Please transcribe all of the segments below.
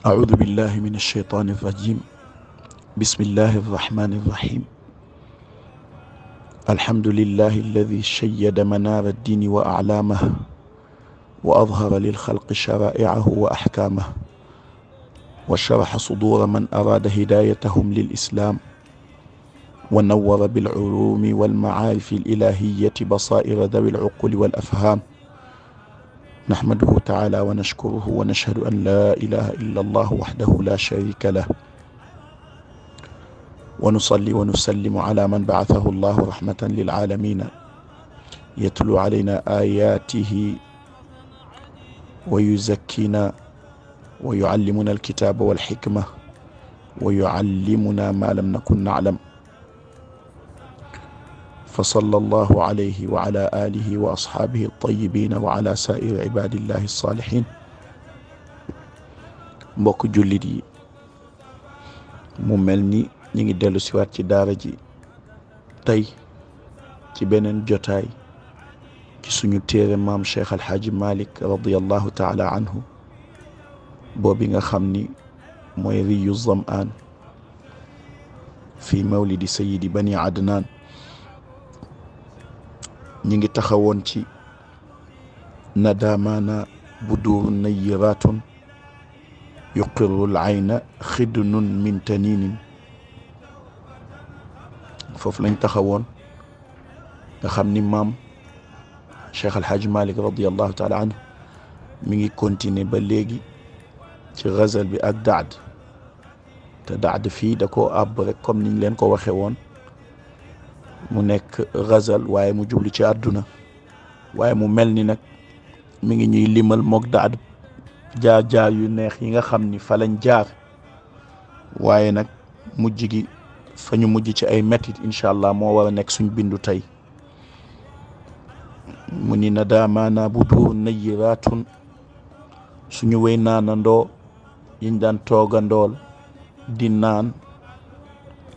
أعوذ بالله من الشيطان الرجيم. بسم الله الرحمن الرحيم. الحمد لله الذي شيد منار الدين وأعلامه وأظهر للخلق شرائعه وأحكامه وشرح صدور من أراد هدايتهم للإسلام ونور بالعلوم والمعارف الإلهية بصائر ذوي العقول والأفهام. نحمده تعالى ونشكره ونشهد أن لا إله إلا الله وحده لا شريك له، ونصلي ونسلم على من بعثه الله رحمة للعالمين يتلو علينا آياته ويزكينا ويعلمنا الكتاب والحكمة ويعلمنا ما لم نكن نعلم، فصلى الله عليه وعلى آله وأصحابه الطيبين وعلى سائر عباد الله الصالحين. mbokk jullit yi, mu mel ni ñi ngi dellu siwaat ci daara ji tey ci beneen jotaay ci suñu téere maam Cheikh Alxaaji Malik radiallahu taala anhu boobi nga xam ni mooy riyu zamaan fi mawlidi sayidi bani adnaan. ñi ngi taxawoon ci nadamaana budurun nayiratun yuqirul ayna xidnun min taninin. foofu lañ taxawoon nga xam ni maam Cheikh Alxaaji Malik radiallahu taala anhu mi ngi continuer ba léegi ci gazal bi ak daad, te daad fii da koo àbb rek comme niñ leen ko waxe woon mu nekk gazal waaye mu jublu ci àdduna, waaye mu mel ni nag mi ngi ñuy limal mook daad jaar-jaar yu neex yi nga xam ni fa lañ jaar, waaye nag mujj gi fa ñu mujj ci ay mettit incha allah moo war a nekk suñ bindu tey. mu ni nadamaana budur nayiratun, suñu wéy naanandoo yiñ daan toogandool di naan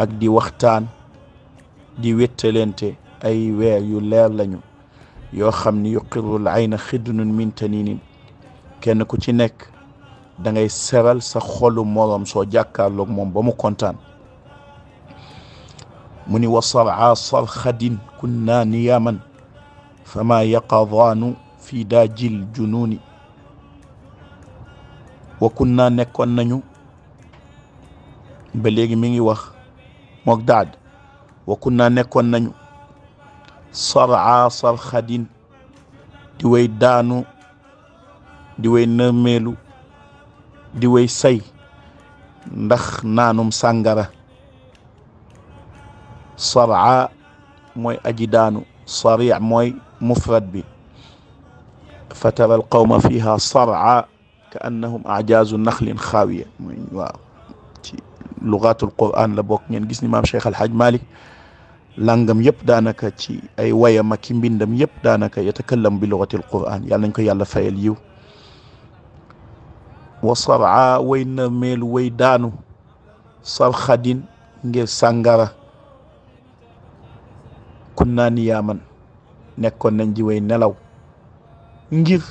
ak di waxtaan di wettalente ay weer yu leer lañu yoo xam ni yuqirul ayna xidnun min taninin. kenn ku ci nekk da ngay seral sa xolu moroom soo jàkkaarloog moom ba mu kontaan. mu ni wa sar'a sarxadin kunna niyaman fama yaqadaanu fi daajil jununi. wa kunna nekkoon nañu ba léegi mi ngi wax mook daad. wa kunna nekkoon nañu sar'a sarxadin di way daanu di way nërmeelu di way say ndax naanum sàngara. sar'a mooy aji daanu, sari' mooy mufrad bi. fatara al qawma fiha sar'a ka annahum a'jaazu naxlin xaawiya. mooy waaw ci lugatul quran la bokk. ngeen gis ni maam Cheikh Alxaaj Malik langam yëpp daanaka ci ay wayam ak mbindam yëpp daanaka yatakallam bi lugatil quran. yàlla nañ ko yàlla fayal yiw. wa sar'a way na meelu way daanu sarxadin ngir sàngara. kunna niyaaman nekkoon nañ ji way nelaw ngir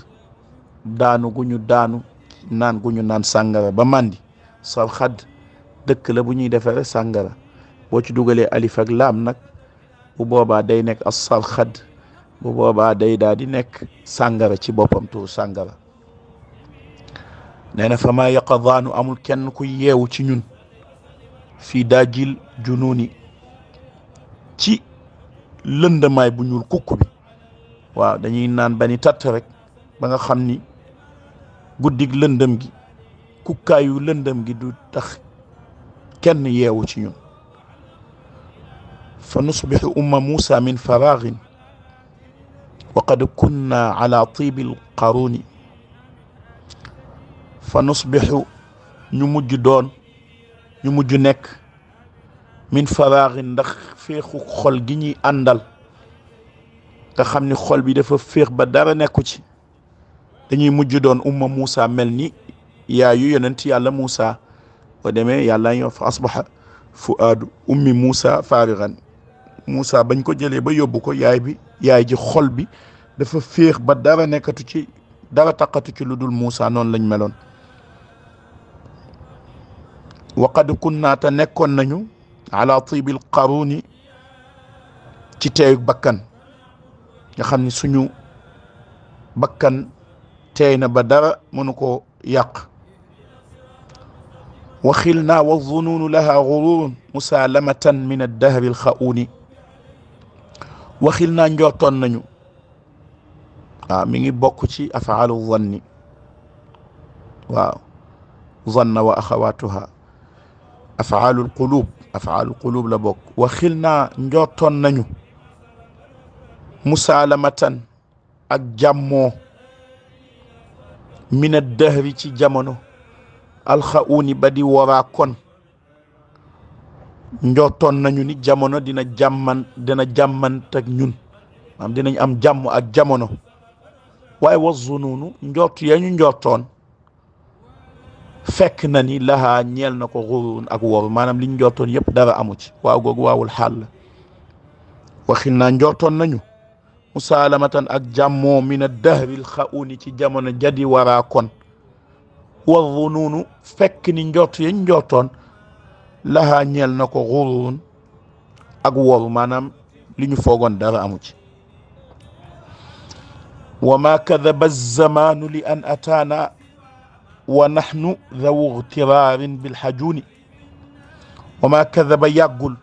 daanu gu ñu daanu naan gu ñu naan sàngara ba màndi. sarxad dëkk la bu ñuy defare sàngara, boo ci dugalee alif ak laam nag bu boobaa day nekk as sarxad, bu boobaa day daal di nekk sàngara ci boppam, tuur sàngara. nee na fa maa yaqadaanu, amul kenn ku yeewu ci ñun fii daajil jununi ci lëndamaay bu ñuul kukk bi. waaw dañuy naan ba ni tatt rek ba nga xam ni guddig lëndëm gi, kukkaayu lëndëm gi du tax kenn yeewu ci ñun. fa nusbixu umma Muusa min faraagin wa qad kunna ala tiibil qaruuni. fa nusbixu ñu mujj nekk min faraagin ndax féexu xol gi ñuy àndal nga xam ni xol bi dafa féex ba dara nekku ci. dañuy mujj doon umma Muusa, mel ni yaayu yonent yàlla Muusa. boo demee yàlla ñoo fa asbaxa fuaadu ummi Muusa faarigan. Muusa bañ ko jëlee ba yóbbu ko yaay ji xol bi dafa féex ba dara nekkatu ci dara taqatu ci lu dul Muusa. noonu lañ meloon. وقد كنا تنكون نانيو على طيب القارون ci teeyug bakkan nga xam ni suñu bakkan teey na ba dara mënu ko yàq وخلنا والظنون لها غرور مسالمة من الدهر الخؤون وخلنا njortoon nañu waaw mi ngi bokk ci afaalu zanni waaw zanna wa axawatuha afaalul qulub la bokk وخلنا njortoon nañu musaalamatan ak jàmmoo min ad-dahri ci jamono alxauni ba di waraa kon njortoon nañu ni jamono dina jàmmant ak ñun maanaam dinañ am jàmm ak jamono waaye wa zununu njort ya ñu njortoon fekk na ni lahaa ñeel na ko xurun ak woru maanaam li ñu njortoon yëpp dara amu ci waaw googu waawul xaal la waxin naa njortoon nañu musaalamatan ak jàmmoo min ad-dahri al-xauni ci jamono jadi waraa kon wa zununu fekk ni njort yañ njortoon lahaa ñeel na ko xurun ak woru maanaam li ñu foogoon dara amu ci wa ma kadaba az-zamanu li an ataana wa nahnu dhawu igtirarin bilhajuni wa ma kadaba yàggul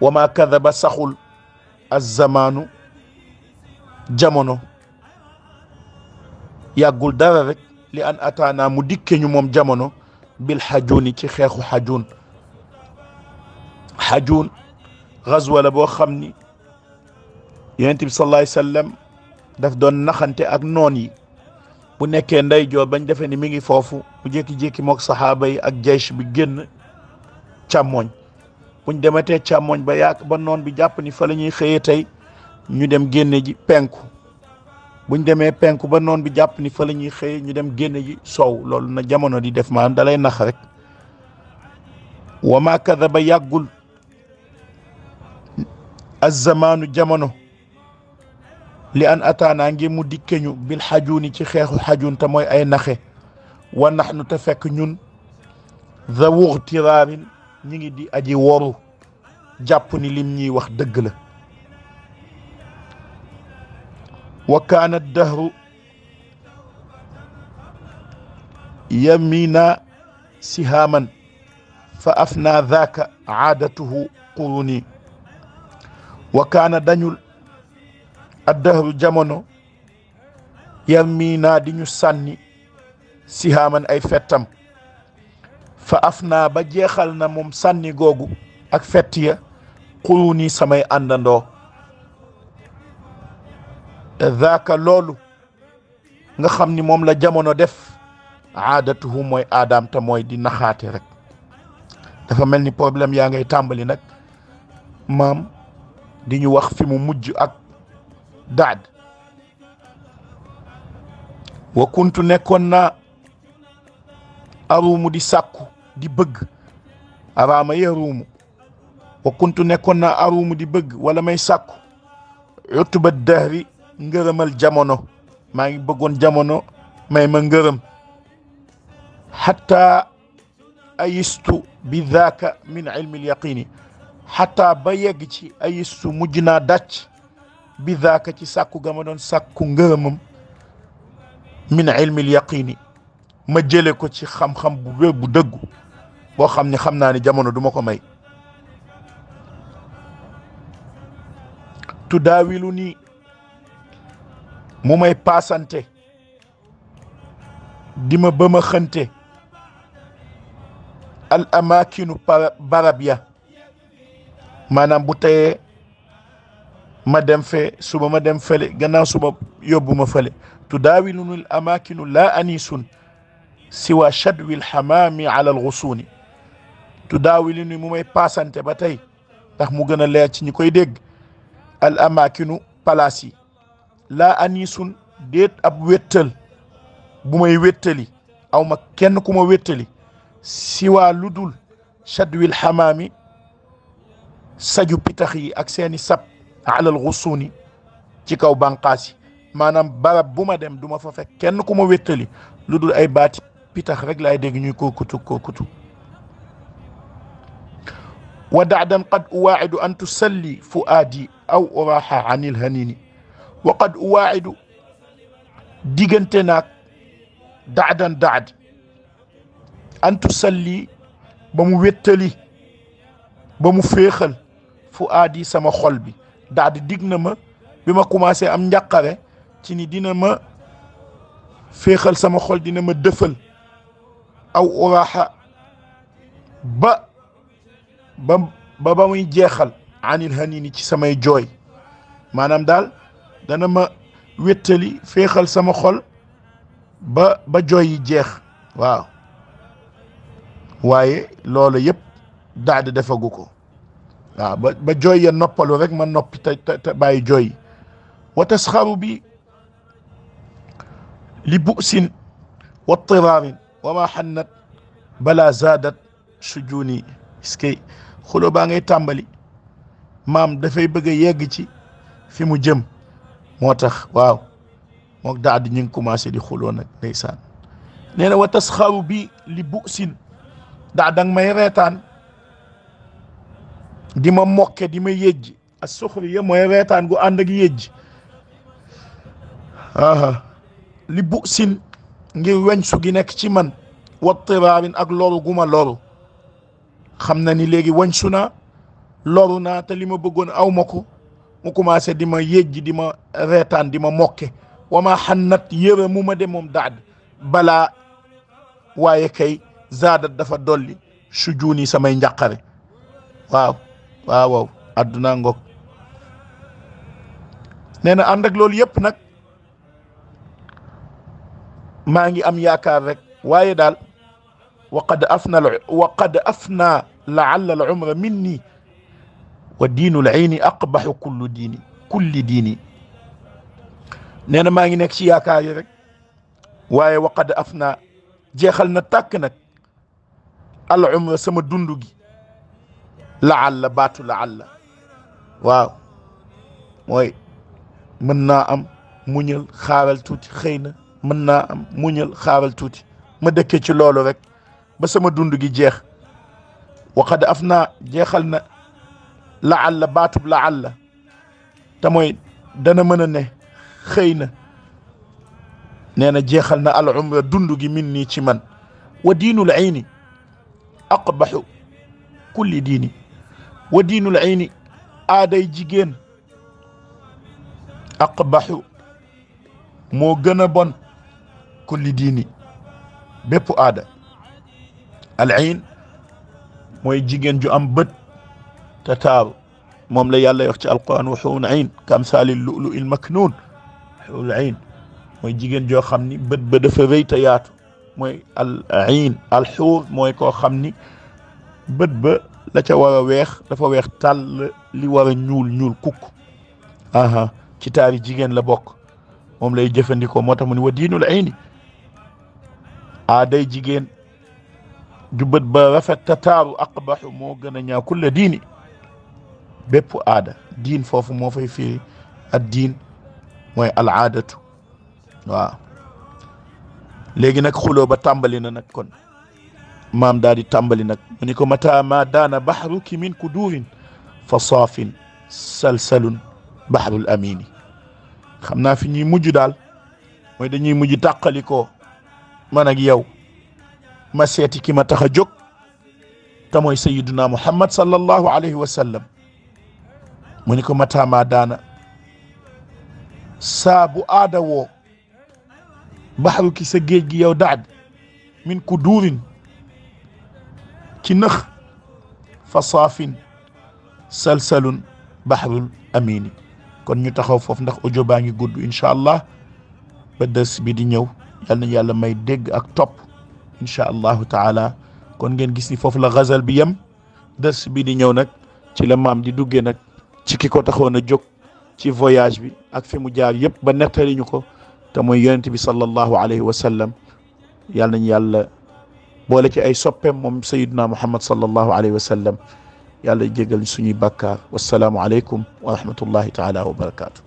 wa ma kadaba saxul az-zamanu jamono yàggul dara rek li an ataana mu dikke ñu moom jamono bil xajuni ci xeexu xajun gazwa la boo xam ni yonent bi sallallahu alayhi wasallam daf doon naxante ak noon yi bu nekkee ndeyjoor bañ defee ni mi ngi foofu mu jékki-jékki mook saxaaba yi ak jaysh bi génn càmmoñ buñ dematee càmmoñ ba noon bi jàpp ni fa la ñuy xëyee tey ñu dem génne ji penku buñ demee penku ba noon bi jàpp ni fa la ñuy xëyee ñu dem génne ji soow loolu na jamono di def maanaam dalay nax rek wa ma kadaba yàggul az-zamaanu jamono li an ataana ngi mu dikke ñu bil xajuni ci xeexu xajun te mooy ay naxe wa naxnu te fekk ñun dhawu igtiraarin ñi ngi di aji woru jàpp ni lim ñuy wax dëgg la wa kaana ad-dahru yamina sihaaman fa afna dhaaka aadatuhu quruni wa kaana dañul ad-dahru jamono yamina di ñu sànni sihaaman ay fettam fa afna ba jeexal na moom sànni googu ak fett ya quruni samay àndandoo dhaaka loolu nga xam ni moom la jamono def aadatuhu mooy aadaam te mooy di naxaate rek dafa mel ni problème yaa ngay tàmbali nag maam di ñu wax fi mu mujj ak daad wa kuntu nekkoon naa aruumu di sàkku di bëgg araama yaruumu wa kuntu nekkoon naa aruumu di bëgg wala may sàkku utuba dahri ngërëmal jamono maa ngi bëggoon jamono may ma ngërëm xataa ayistu bi daaka min ilmi lyaqini xataa ba yegg ci ayistu mujj naa dàcc bi daaka ci sàkku ga ma doon sàkku ngërëmam min ilmi lyaqini ma jële ko ci xam-xam bu wér bu dëggu boo xam ne xam naa ni jamono du ma ko may tudaawilu nii mu may paasante di ma ba ma xënte al amakinu barab ya maanaam bu teyee ma dem fee suba ma dem fële gannaaw suba yóbbu ma fële tudaawilunu al amakinu la anisun siwa shadwi al hamami ala al ghusuni tudaawilunu mu may paasante ba tey ndax mu gën a leer ci ñi koy dégg al amakinu palaas yi la anisun déet ab wéttal bu may wéttali aw ma kenn ku ma wéttali siwaa lu dul shadwil xamaami saju pitax yi ak seeni sab alal xusuuni ci kaw bànqaas yi maanaam barab bu ma dem du ma fa fekk kenn ku ma wéttali lu dul ay baati pitax rek laay dégg ñuy kurkutu ودعدا قد أواعد أن تسلي فؤادي أو أراح عن الهنين وقد أواعد ديغنتناك دعدا دعد أن تسلي بمو ويتلي بمو فيخل فؤادي سما خلبي دعد ديغنما بما كوماسي أم نياقاري تيني دينا ما فيخل سما خل دينا ما دفل أو أراح ba muy jeexal anil hanini ci samay jooy maanaam daal dana ma wéttali féexal sama xol ba jooy yi jeex waaw waaye loolu yëpp daad defagu ko waaw ba jooy ya noppalu rek ma noppi te bàyyi jooy yi wa tasxaru bi li bu'sin wa tiraarin wa ma xannat bala zaadat sujuni iskay xuloo baa ngay tàmbali maam dafay bëgg a yegg ci fi mu jëm moo tax waaw mook daad ñu ngi commencé di xuloo nag ndeysaan nee na wa tasxaru bi li bu'sin daa dang may reetaan di ma mokke di ma yejji as suxriya mooy reetaan gu ànd ak yejji li bu'sin ngir weñ su gi nekk ci man wa tiraarin ak loru gu ma loru xam na ni léegi wañ su naa loru naa te li ma bëggoon aw ma ko mu commencé di ma yejji di ma reetaan di ma mokke wa ma xannat yëre mu ma de moom daad balaa waaye kay zaadat dafa dolli sujuuni samay njàqare waaw waaw waaw adduna ngok nee na ànd ak loolu yëpp nag maa ngi am yaakaar rek waaye daal وقد أفنى لعل العمر مني ودين العين أقبح كل ديني نينا ماغي نيك سي ياكاري رك واي وقد أفنى جيخال تاك نك العمر سما دوندوغي لعل باتو لعل واو موي منا ام مونيل خاول توتي خeyna منا ام مونيل خاول توتي ما دكي ci lolu rek ba sama dund gi jeex waqad afna jeexal na laalla baatub laalla te mooy dana mën a ne xëy na nee na jeexal na al umra dund gi min nii ci man wa diinul ayni aqbaxu kulli diini wa diinul ayni aaday jigéen aqbaxu moo gën a bon kulli diini bépp aada al ayn mooy jigéen ju am bët te taaru moom la yàlla wax ci alquran wa xuurun ayn kamsaali lu'lu il maknuun xuurul ayn mooy jigéen joo xam ni bët ba dafa rëy te yaatu mooy al ayn al xuur mooy koo xam ni bët ba la ca war a weex dafa weex tàll li war a ñuul kukk aha ci taari jigéen la bokk moom lay jëfandikoo moo tax mu ni wa diinul ayni aaday jigéen ju bët ba rafet te taaru aqbaxu moo gën a ñaaw kulla diini bépp aada diin foofu moo fay firi ad diin mooy al aadatu waaw léegi nag xuloo ba tàmbali na nag kon maam daal di tàmbali nag mu ni ko mata ma daana baxruki min kuduurin fa saafin salsalun baxrul amini xam naa fi ñuy mujj daal mooy dañuy mujj tàqalikoo man ak yow ma seeti ki ma tax a jóg te mooy sayiduna muhammad sallallahu alayhi wa sallam mu ni ko mata ma daana saa bu aada woo baxaru ki sa géej gi yow daad min ku duurin ci nëx fa saafin salsalun baxrul amini kon ñu taxaw foofu ndax audio baa ngi gudd incha allah ba dës bi di ñëw yal nañu yàlla may dégg ak topp incha allahu taala kon ngeen gis ni foofu la gazal bi yem dës bi di ñëw nag ci la maam di duggee nag ci ki ko taxoon a jóg ci voyage bi ak fi mu jaar yëpp ba nettali ñu ko te mooy yonent bi sallallahu alayhi wa sallam yal nañu yàlla boole ci ay soppeem moom sayiduna muhammad sallallahu alayhi wa sallam yàlla jégal suñuy bàkkaar wassalaamu aleykum wa rahmatullahi taala wa barakaatu